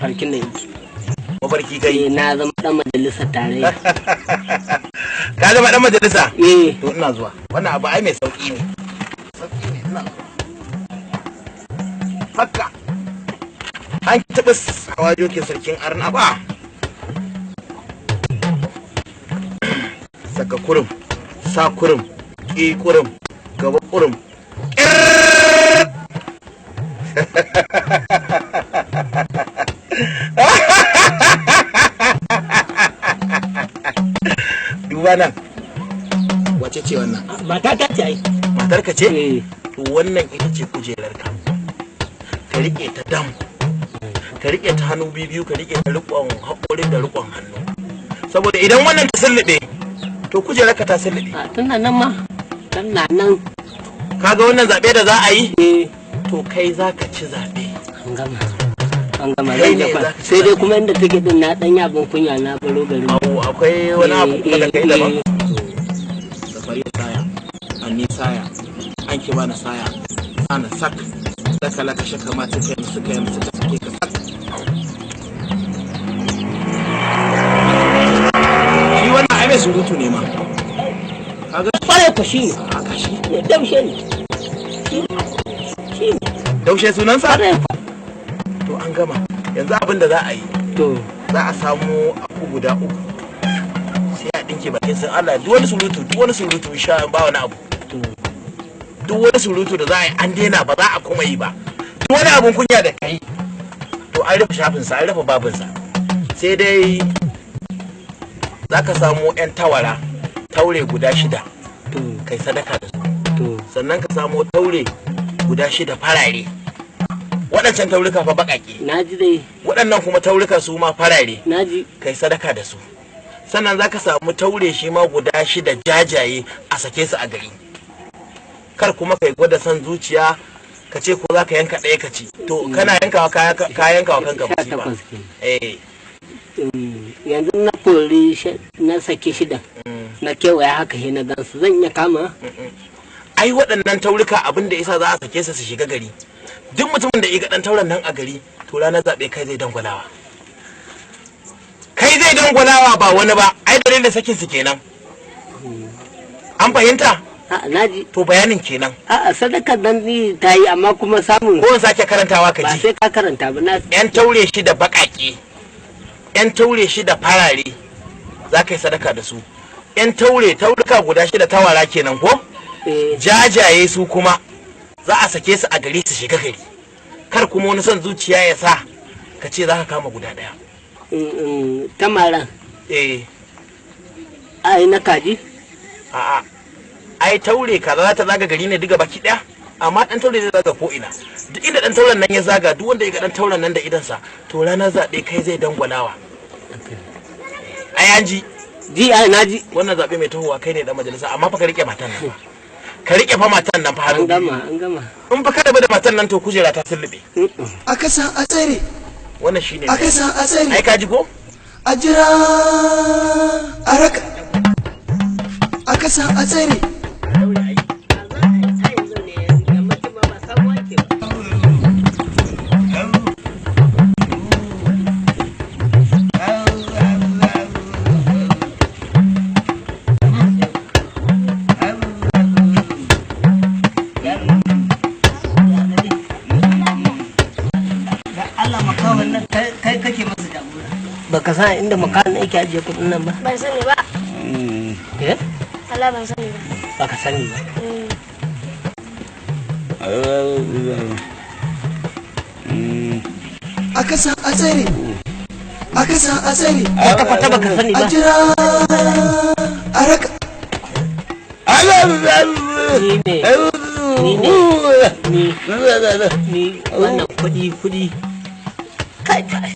Mafarkin nan yake. Mafarki kai? Eh, na zama dan majalisar tarayya. Ka zama dan majalisa? Eh. To ina zuwa. Wannan abu ai mai sauki ne. Sauki ne, ina zuwa. Haka. An taɓa hawa jokin sarkin arna ba. Saka kurum, sa kurum, ƙi kurum, gaba kurum. Duba nan. Wace ce wannan? Mata ta ce ai. Matarka ce? Eh. To wannan ita ce kujerarka. Ka rike ta dam. Ka rike ta hannu biyu, ka rike ta riƙon haƙori da riƙon hannu. Saboda idan wannan ta sullube, to kujerarka ta sullube. A tana nan ma. Tana nan. Kaga wannan zaɓe da za a yi? Eh. To kai za ka ci zaɓe. An gama. An gama. Kai Zan ne je za kwa. ka ci Sai dai zaɓe. kuma inda take din na dan yabon kunya na baro garin. Awo, akwai wani abu kuma da kai daban. Eh, Safari saya, anni saya, an ki bani saya, ana sak, saka laka shaka ma ta kai suka yi suka sake ka sak. Shi wannan ai mai surutu ne ma. Kaga Kwarai ku shi ne. a kashi. Ne daushe ne. Shi ne. Daushe sunansa? Kwarai ku. To an gama. Yanzu abin da za a yi, To. za a samu aku guda uku. Sai a ɗinke bakin sun Allah duk wani surutu, duk wani surutu sha ba wani abu. To. Duk wani surutu da za a yi an daina, ba za a kuma yi ba. Duk wani abun kunya da kai, to an rufe shafinsa, an rufe babinsa. Sai dai za ka samu 'yan tawara taure guda 6 To. kai sadaka da su. To. Sannan ka samu taure guda 6 farare. Waɗancan taurika fa baƙaƙe. Na ji dai. Waɗannan kuma taurika su ma farare. Na ji. Kai sadaka da su. Sannan za ka samu taure shi ma guda 6 jajaye, a sake su a gari. Kar kuma kai gwada son zuciya ka ce ko za ka yanka ɗaya ka ci. To kana yankawa ka yankawa kanka Sha masifa. takwas kenan. Eh. Yanzu na kori na saki 6. Na kewaya haka he na gansu zan iya kama? Ai waɗannan taurika abin da yasa za a sake su su shiga gari. Duk mutumin da ya ga ɗan tauren nan a gari, to ranar zaɓe kai zai dangwalawa. Kai zai dangwalawa ba wani ba. Ai dalilin sakin su kenan. An fahimta? A'a, na ji. To bayanin kenan. A'a, sadakar nan ni ta yi amma kuma samun Ko in sake karantawa ka ba ji. sai ka karanta ba na. 'Yan taure 6 baƙaƙe, 'yan taure 6 farare za ka yi sadaka da su. 'Yan taure taurika guda 6 tawara kenan ko? Eh. Jajaye su kuma za a sake su a gari su shiga gari. Kar kuma wani son zuciya ya sa ka ce za ka kama guda ɗaya. Tamaran. Eh. Ai na kaji? A'a. Ai taure kaza za ta zaga gari ne duka baki ɗaya. Amma ɗan taure zai zaga ko ina. Duk inda ɗan tauren nan ya zaga, duk wanda ya ga ɗan tauren nan da idansa, to ranar zaɓe kai zai dangwalawa. Ai an ji. Ji ai na ji. Wannan zaɓe mai tahowa kai ne dan majalisa, amma fa ka rike matan nan fa. Ka rike fa matan nan fa hannu An gama, an gama. In fa ka rabu da matan nan to kujera ta sullube. A kasa a tsare. Wannan shine. A kasa a tsare. Ai ka ji ko? A jira a raka. A kasa a tsare. Allah makawan nan kai kake masa jagora. Baka san inda makawan yake ajiye kuɗin nan ba? Ban sani ba. Eh? Allah ban sani ba. Baka sani ba. A kasa a tsare. A kasa a tsare. Kwata kwata baka sani A ba. jira a raka. Ni ne. Ni ne. Ni. Ni wannan kuɗi kuɗi. Kai kai.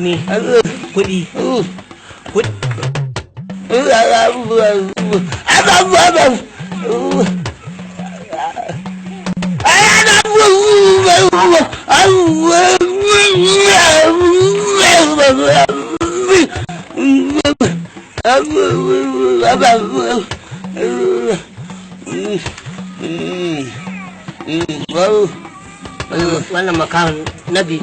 Ni kuɗi. Kuɗi. Wannan makawan na biyu.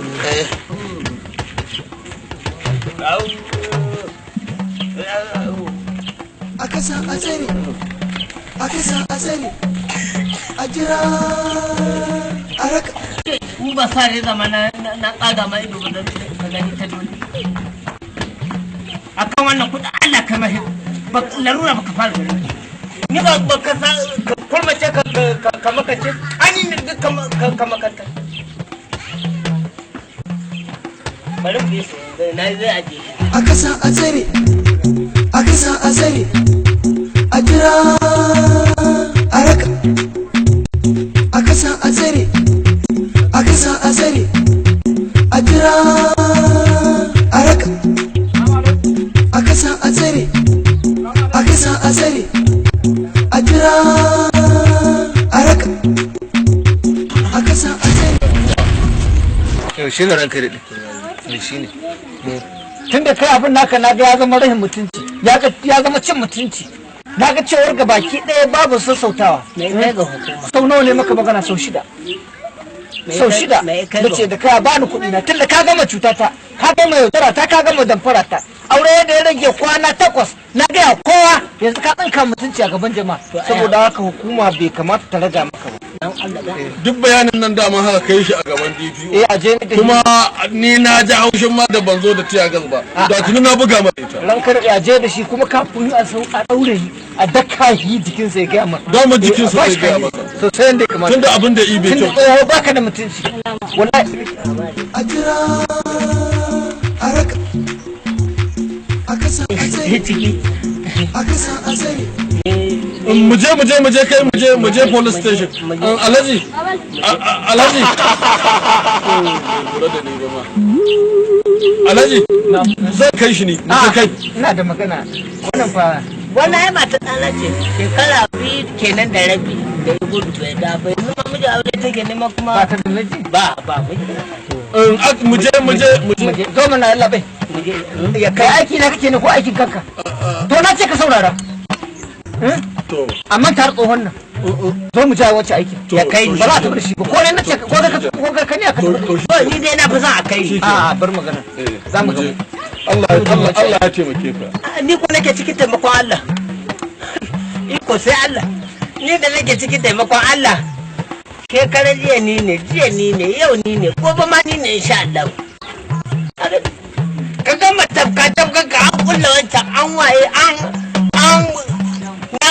A kasa a tsare, a kasa a tsare, a jira a raka. In ba sa reza ma na tsaga ma ido ba ka gani ta dole. Akan wannan kuɗi Allah ka mahi larura baka fara gani. Ni ba ka sa ka kurmace ka makace an yi duk ka makanta. Bari ku yi su na zai aje. A kasa a tsare, a kasa a tsare, a jira a raka. A kasa a tsare, a kasa a tsare, a jira a raka. A kasa a tsare, a kasa a tsare, a jira a raka. A kasa a tsare. Yau shi ne ranka daɗe. Shi ne. Tunda kai abin naka na ga ya zama rahin mutunci, ya zama cin mutunci. Na ga cewar ga baki ɗaya babu sassautawa. Mai kai ga hukuma. Sau nawa ne maka magana? Sau 6. Sau 6 na ce da ka bani kuɗi na, tunda ka gama cutata, ka gama yaudara ta, ka gama damfara ta. Aure da ya rage kwana 8 na gaya kowa, yanzu ka tsinka mutunci a gaban jama'a. Saboda haka hukuma bai kamata ta raga maka ba. Duk bayanin nan dama haka kai shi a gaban DPO. Eh, a je ni da shi. Kuma ni na ji haushin ma da ban zo da tiya gas ba. Da tuni na buga mata ita. Rankar a je da shi, kuma kafin a sau a daure shi a daka shi jikinsa ya gaya masa. Dama jikinsa zai gaya masa. Sosai yadda ya kamata. Tunda abin da ibe Tunda kyau. tsoho baka da mutunci. Wallahi. A jira a raka. A kasa a tsare, a kasa a tsare. Mu je mu je mu je kai mu je mu je police station. Alhaji, Alhaji. Lura da ni ba ma. Alhaji, zan kai shi ne, mu je kai. Ina da magana. Wannan fa Wannan ai mata ɗana ce, shekara 2 kenan da rabi da ya gudu bai da bai zama miji aure take nema kuma. Ba ta da miji? Ba ba miji. Mu je mu je mu je. Zo mana Allah bai. Mu je. Ya kai aiki na kake ne ko aikin kanka? To na ce ka saurara. To. Amma tar tsohon nan. Zo mu ja wacce aiki. Ya kai Ba za ta bar shi ba. Ko ne na ce ko ka ko ka ne ka tafi. To ni dai na fi son a kai ni. A bar magana. Za mu ga. Allah Allah Allah ya taimake ka. Ni ko nake cikin taimakon Allah. Iko sai Allah. Ni da nake cikin taimakon Allah. Shekarar jiya ni ne, jiya ni ne, yau ni ne, gobe ma ni ne insha Allah. Ka gama tafka tafka ka an kulla wancan an waye an na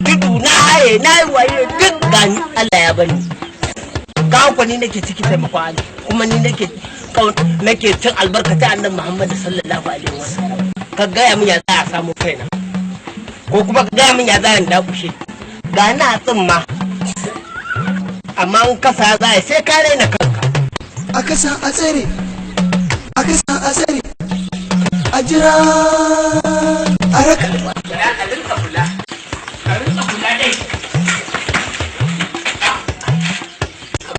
tudu na haye na yi waye duk gani Allah ya bani. Ka ku ni nake cikin taimakon Allah kuma ni nake nake cin albarkata annabi Muhammad sallallahu alaihi wasallam. Ka gaya min ya za a samu kaina ko kuma ka gaya min ya za a dakushe. Ga na tsimma amma in kasa za a sai ka raina kanka. A kasa a tsare, a kasa a tsare, a jira a raka. A rinka kula, a rinka kula dai.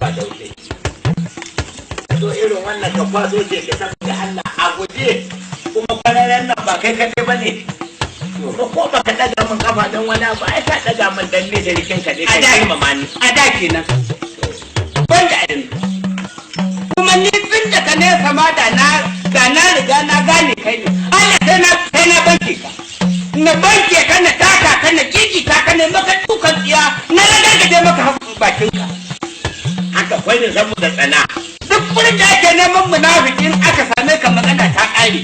Ba daure. To irin wannan ka kwaso ce ke saboda Allah a guje, kuma kwararren nan ba kai kaɗai ba ne. Ko ba ka ɗaga min kafa don wani abu, ai ka ɗaga min dan ne shirikin ka ne ka girmama ni. A da kenan. Ban da yanzu. Kuma ni tun da ka nesa ma da na riga na gane kai ne. Allah sai na banke ka. Na banke ka, na taka ka, na jijita ka, na maka dukan tsiya, na ragargaje maka bakin ka. Haka kwai ne saboda tsana. Duk wurin da ake neman munafikin aka same ka magana ta ƙare.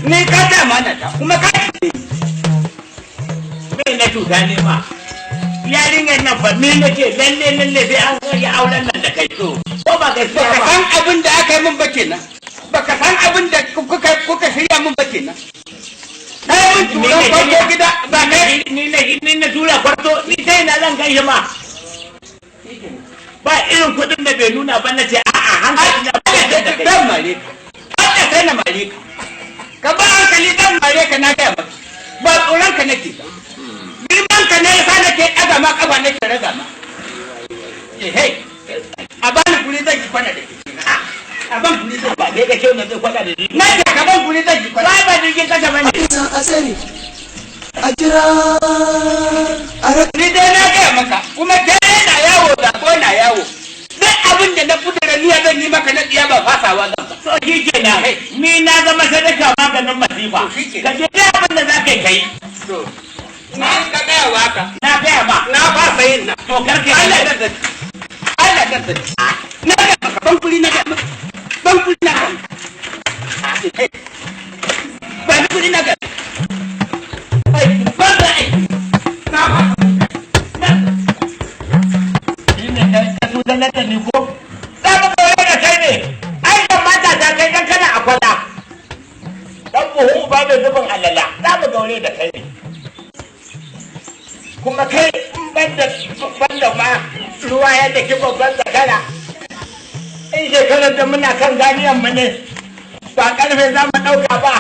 Ni ka ta mana ta kuma ka ce. Me na cuta ne ma? Yarinyar nan fa ni nake lalle lalle sai an yi auren nan da kai. Ko ba gaskiya Baka ba. san abin da aka yi min ba kenan. Baka san abin da kuka shirya min ba kenan. Kai mun turan kwarto gida ba kai. Ni na tura kwarto, ni sai na zan kai shi ma. Ba irin kuɗin da bai nuna ba na ce a'a hankali na ba da kai. Dan mare ka. Allah sai na mare ka. Ka ba hankali dan mare ka na gaya maka. Ba tsoron ka nake ba. Girman ka ne yasa nake ɗaga ma ƙafa nake raga ma. Eh hey. A bani guri zan ki kwana da ke. A ban guri zan ba kai ka ce na zai kwana da ni. Na ce ka ban guri zan ki kwana. Ba ba jirgin kasa ba ne. A kasa a tsare, A jira a raka. Ni dai na gaya maka, kuma dare na yawo da ko na yawo, duk abin da na kudura niyya zan yi maka na tsiya, ba fasawa zan ba. To shi kenan, ni na zama sadaka maganin masifa. Ka je, duk abin da za ka yi kai. To na ka gaya waka. Na gaya ma. Na fasa yin nan. To karke. Allah da zai, Allah da zai, na gaya maka, ban kuri, na gaya maka, ban kuri, na gaya maka, ban kuri, na gaya aiki ban da aiki na fasa. Shi ne ka tuzanar da ni ko za mu koyar da kai ne? Ai kan mata ta kai dan kana a kwala dan buhu ba mai zubin alala, za mu gaure da kai ne. Kuma kai, in banda ma ruwa ya daki babban zakara, in shekarar da muna kan ganiyan mu ne, ba karfe za mu ɗauka ba,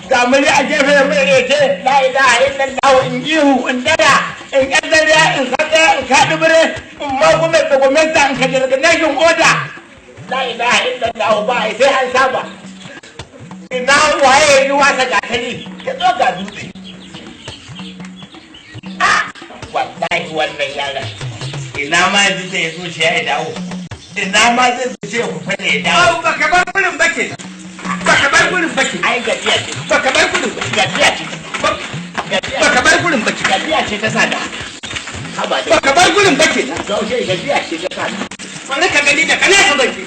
ga muri a gefe mai reke, la ilaha illallah, in ihu, in dara, in kaddara, in sadda, in kaɗi bire, in magume da gwamnati, in kadirganashin oda, la ilaha illallah, ba ai sai an saba. Ina waye yi wasa gatari ka zo ga dutse? Ah, wallahi wannan yaran, ina ma yanzu da ya zuciya ya dawo, ina ma zai zuciya ku fane ya dawo. Au, baka bar gurin ba ke, baka bar gurin ba ke. Ai gajiya ce. Baka bar gurin ba. Gajiya ce. Gajiya. Baka bar gurin ba ke. Gajiya ce ta sada, haba dai. Baka bar gurin ba ke. Gaushe, gajiya ce ta sada. Bari ka gani da kana ka banki.